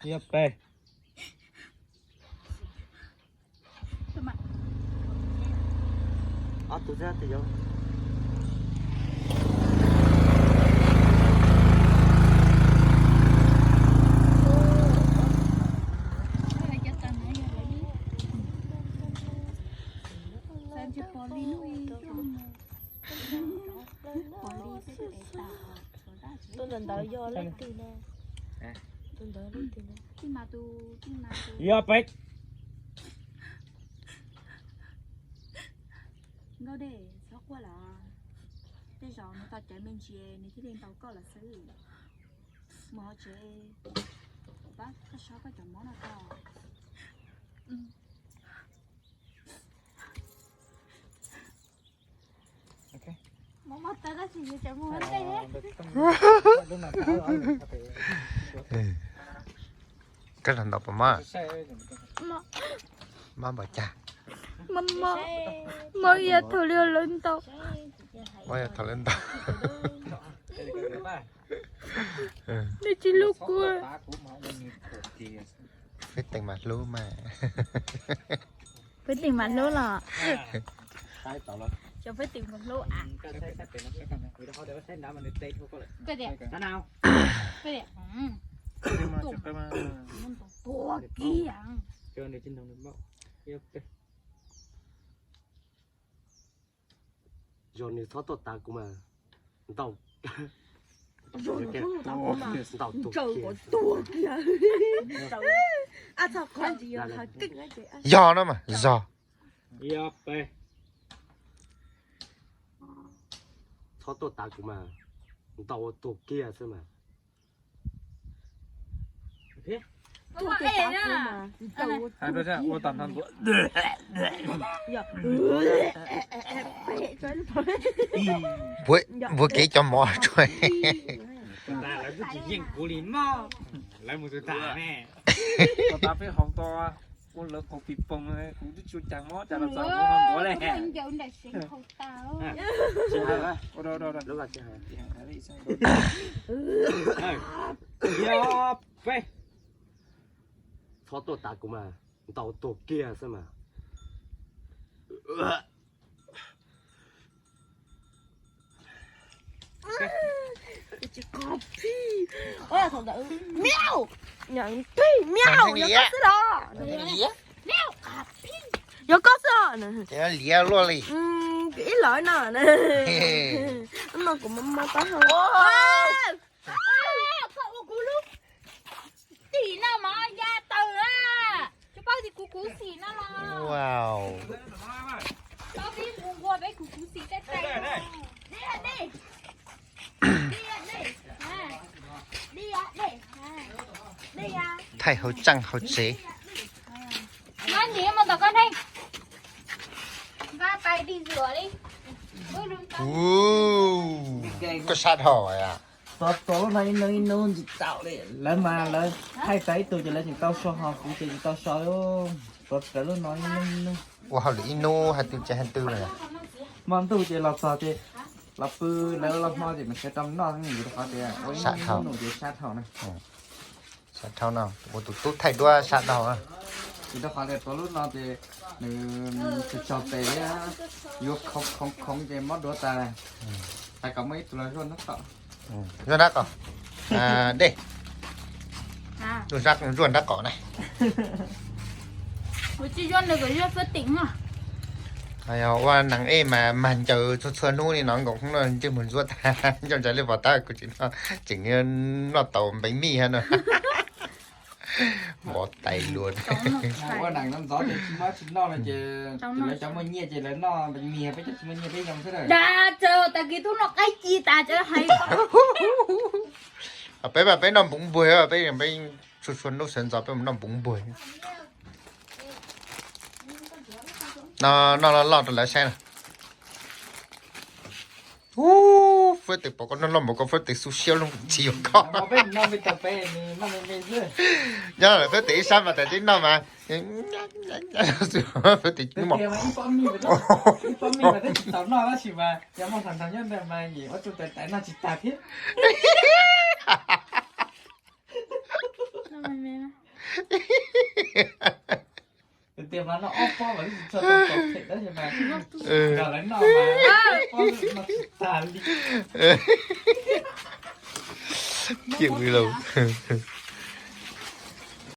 Ib ob peb. Ob tug thiab tus yau. Tus ntawd ntawd yog leej twg no? Tus ntawd leej twg no? Yog peb. Nkauj Dej, txhob quaj lawm. Tej zaum nws tau cawv me ntsis nws thiaj li ntaus koj lawm xwb. Mus hauv tsev, pab koj so koj cov mob no tau. Koj los ntaus puas mob? Mob npaum cas? Mob, mob ib yam thaum lawv ntaus. Mob ib yam thaum lawv ntaus. Nej tsis hlub kuv. Peb teem mas hlub mas. Peb teem mas hlub los. Cov peb teem mas hlub a. Tua kiag. Yog nws txhob tuaj tav kuv mas ntaus, ntaus tus kiag. Yog no mas zog. Txhob tuaj tav kuv mas ntaus ua tuag kiag xwb mas. Npuab kev cov mov tsuag. Lawv twb tsis yeej kuv li mog. Lawv mus tus tas ne. Ua lawv qaug pis poog, kuv twb tsis ua cas mob cas los txog kuv ho ntuav le. Txhob tuaj tav kuv mas ntaus tuag kiag xwb mas. Miau, miau, yog koj xwb los? Yog koj xwb los? Liab luaj li. Ib lawv no, no kuv mob mob taub hau. Koj ua kuv lub tim no mov ya tawm a. Tsis paub tias kuv khuv xim no los. Paub peb mus nquag peb khuv xim tej tais. Thaij hauv tseej hauv tsev. Nyob ntxiv mus tom koj neeg. Nqa tais dig zuam li. Koj sab dhau. Tos tos lub no ib hnub ib hnub ntsis tau li, lawv mas lawv thaij tau ib tug ces lawv tseem tau so, ho kuv ces tsis tau so. Tos rawv lub no ib hnub ib hnub. Ua hauj lwm ib hnub hais twg ces hais twg lawm. Hmo ntuj ces los txog ces los pw, lawv los hmo ces mas sawv rau noj, rau qhov tias ua ib hnub ib hnub ces sab dhau na. Sab dhau no, ua tus tub thaij duab sab dhau na. Vim rau qhov tias tos lub no ces nws tsaug tsaug tes thiab, yuav khoov khoov khoov ces mob duav tas. Tais kom muaj ib tug los zuaj nraub qaum. Zuaj nraub qaum. Dej. Zuaj nraub qaum na. Kuv tsis zuaj nws, kuv zuaj Fab Tim. Ua neeg ej mas mag ncaws txhua txhua hnub li no, nkaus hnub no ntsej muag ntxuav tag, ncoj ntsa li pos tab kuv tsis noj, tseem noj tau npeev mij hab no. Npov tais luag. Ua neeg no ntxov ces tsis muaj tsis noj no ces lawv cov muaj nyiaj ces lawv noj npeev mij, peb cov tsis muaj nyiaj peb yoo xwb. Dag, tag kis tub noj qaib ci tas tseem hais. Peb mas peb noj npoov npuag, peb peb txhua txhua hnub sawv ntxov peb mus noj npoov npuag. No noj loj loj rau lawv saib na. Ub, Fab Tim pom koj noj loj npaum ko, Fab Tim xu siab lub tsis yuav koj. Nyob lawm Fab Tim ib sab mas tas tib noj mas. Fab Tim ib pob mij mas twb tsis tau noj tab sis mas yog muaj hluas nraug nyob ntawd mas yim ua tug tais tais noj tsis tag thiab. Tias mas noj ob pob mas twb tsis tshua tau phem tab sis mas nrog lawv noj mas ob pob noj tsis tag li. Khiav mus lauj.